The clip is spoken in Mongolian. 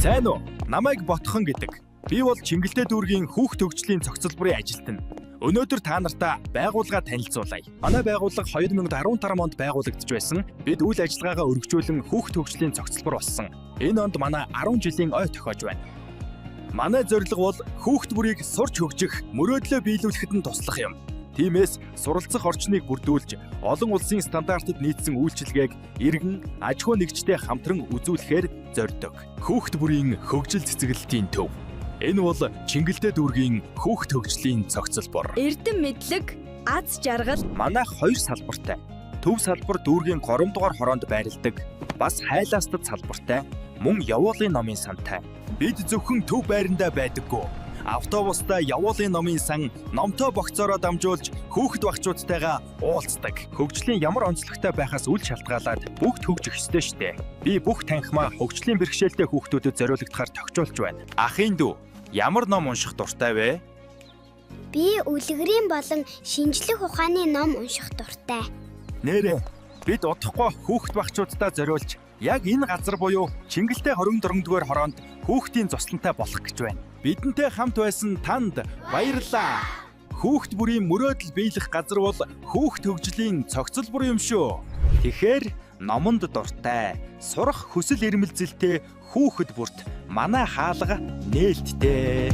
Сайн уу? Намайг Ботхон гэдэг. Би бол Чингэлтэй дүүргийн хүүхд хөгжлийн цогцлборын ажилтан. Өнөөдөр та нартаа байгууллага танилцуулъя. Манай байгууллага 2015 онд байгуулагдаж байсан. Бид үйл ажиллагаагаа өргөжүүлэн хүүхд хөгжлийн цогцлбор болсон. Энэ онд манай 10 жилийн ой тохиож байна. Манай зорилго бол хүүхд бүрийг сурч хөгжих, мөрөөдлөө биелүүлэхэд нь туслах юм. Тиймээс суралцах орчныг бүрдүүлж, олон улсын стандартад нийцсэн үйлчилгээг иргэн аж ахуй нэгжтэй хамтран үзүүлэхээр зорддог. Хүүхд бүрийн хөгжил цэцэглэлтийн төв. Энэ бол Чингэлтэй дүүргийн хүүхд хөгжлийн цогцлбор. Эрдэм мэдлэг, аз жаргал. Манайх хоёр салбартай. Төв салбар дүүргийн 3 дугаар хороонд байрладаг. Бас хайлаастад салбартай, мөн явуулын номын сантай. Бид зөвхөн төв байрандаа байдаггүй. Автобустай явуулын номын сан номтой богцоороо дамжуулж хүүхэд багчуудтайгаа уулздаг. Хөгжлийн ямар онцлогтой байхаас үл шалтгаалаад бүгд хөгжих ёстой штэ. Би бүх танхимаа хөгжлийн бэрхшээлтэй хүүхдүүдэд зориулагдахаар тохижуулж байна. Ахын дүү, ямар ном унших дуртай вэ? Би үлгэрийн болон шинжлэх ухааны ном унших дуртай. Нээрээ, бид удахгүй хүүхэд багчууддаа зориулж яг энэ газар буюу Чингэлтэй 24 дугаар хороонд хүүхдийн зуслантай болох гэж байна. Бидэнтэй хамт байсан танд баярлалаа. Хүүхд бүрийн мөрөөдөл биелэх газар бол хүүхд хөгжлийн цогцлбор юм шүү. Тэгэхээр номонд дуртай, сурах хүсэл эрмэлзэлтэй хүүхэд бүрт манай хаалга нээлттэй.